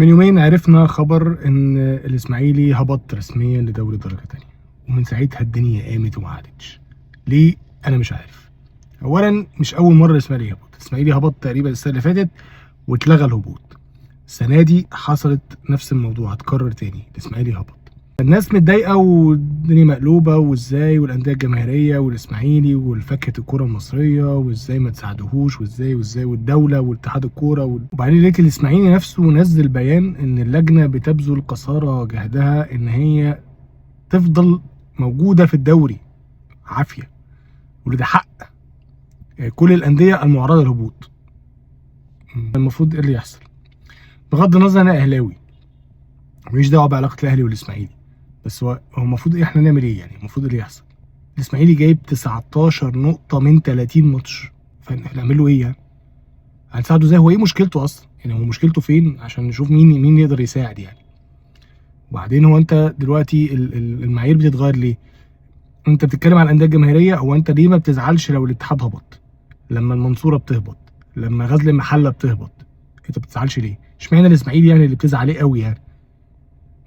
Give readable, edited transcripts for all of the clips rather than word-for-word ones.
من يومين عرفنا خبر ان الاسماعيلي هبط رسميا لدوري درجة تانية، ومن ساعتها الدنيا قامت وما عادتش. ليه؟ انا مش عارف. اولا مش اول مرة الاسماعيلي يهبط، الاسماعيلي هبط تقريبا السنة اللي فاتت واتلغى الهبوط. السنة دي حصلت نفس الموضوع، هتكرر تاني، الاسماعيلي هبط. الناس متضايقة والدنيا مقلوبة، وازاي والاندية الجماهيرية والاسماعيلي والفاكهه الكورة المصرية، وازاي ما تساعدوهوش، وازاي وازاي والدولة واتحاد الكورة وبعدين لقيت الاسماعيلي نفسه نزل بيان ان اللجنة بتبذل قصارى جهدها ان هي تفضل موجودة في الدوري عافية، وده حق كل الاندية المعرضه للهبوط. المفروض ايه اللي يحصل؟ بغض النظر انا اهلاوي ماليش دعوه بعلاقة الاهلي والاسماعيلي، بس هو المفروض إيه احنا نعمل ايه يعني؟ المفروض ايه اللي يحصل؟ الاسماعيلي جايب 19 نقطة من 30 ماتش، فنعمل له ايه يعني؟ هنساعده ازاي؟ هو ايه مشكلته اصلا؟ يعني هو مشكلته فين عشان نشوف مين يقدر يساعد يعني؟ وبعدين هو انت دلوقتي المعايير بتتغير ليه؟ انت بتتكلم على الاندية الجماهيرية، هو انت ليه ما بتزعلش لو الاتحاد هبط؟ لما المنصورة بتهبط، لما غزل المحلة بتهبط، انت ما بتزعلش ليه؟ اشمعنى الاسماعيلي يعني اللي بتزعل عليه قوي يعني؟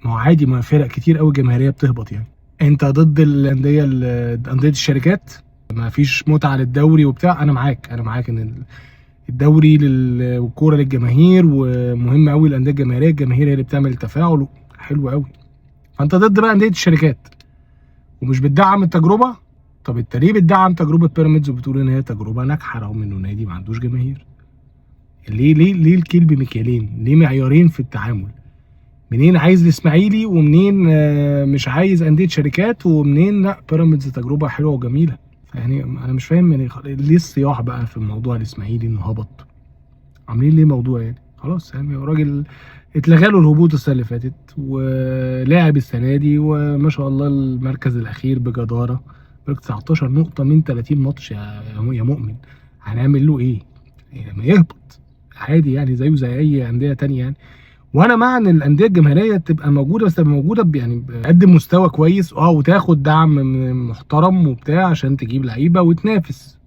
ما هو عادي، ما فرق كتير قوي جماهيرية بتهبط يعني. انت ضد الاندية اندية الشركات، ما فيش متعه للدوري وبتاع. انا معاك، انا معاك ان الدوري والكوره للجماهير، ومهم قوي الاندية الجماهيرية، الجماهير هي اللي بتعمل تفاعل حلو قوي. فانت ضد بقى اندية الشركات ومش بتدعم التجربة. طب انت ليه بتدعم تجربه بيراميدز وبتقول ان هي تجربه ناجحة رغم انه نادي ما عندوش جماهير؟ ليه ليه ليه الكيل بمكيالين؟ ليه معيارين في التعامل؟ منين عايز الاسماعيلي، ومنين مش عايز اندية شركات، ومنين لا بيراميدز تجربه حلوة وجميلة؟ يعني انا مش فاهم يعني ليه الصياح بقى في الموضوع الاسماعيلي انه هبط؟ عاملين ليه موضوع يعني؟ خلاص يعني الراجل اتلغى له الهبوط السنة اللي فاتت، ولاعب السنة دي وما شاء الله المركز الاخير بجداره، 19 نقطة من 30 ماتش. يا مؤمن هنعمل له ايه؟ يعني ما يهبط عادي يعني، زيه زي اي اندية تانية يعني. وانا مع ان الاندية الجماهيرية تبقى موجودة، بس تبقى موجودة يعني بتقدم مستوى كويس، وتاخد دعم محترم وبتاع عشان تجيب لعيبة وتنافس،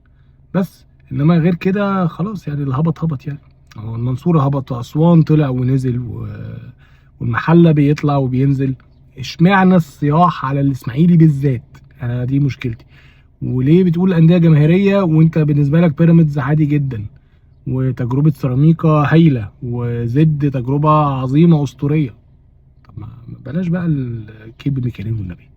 بس انما غير كده خلاص يعني. اللي هبط هبط يعني. هو المنصورة هبط، واسوان طلع ونزل، والمحله بيطلع وبينزل. اشمعنى الصياح على الاسماعيلي بالذات؟ انا دي مشكلتي. وليه بتقول اندية جماهيرية وانت بالنسبة لك بيراميدز عادي جدا، وتجربه سيراميكا هايلة، وزد تجربه عظيمة اسطورية؟ طب ما بلاش بقى الكيل بمكيالين والنبي.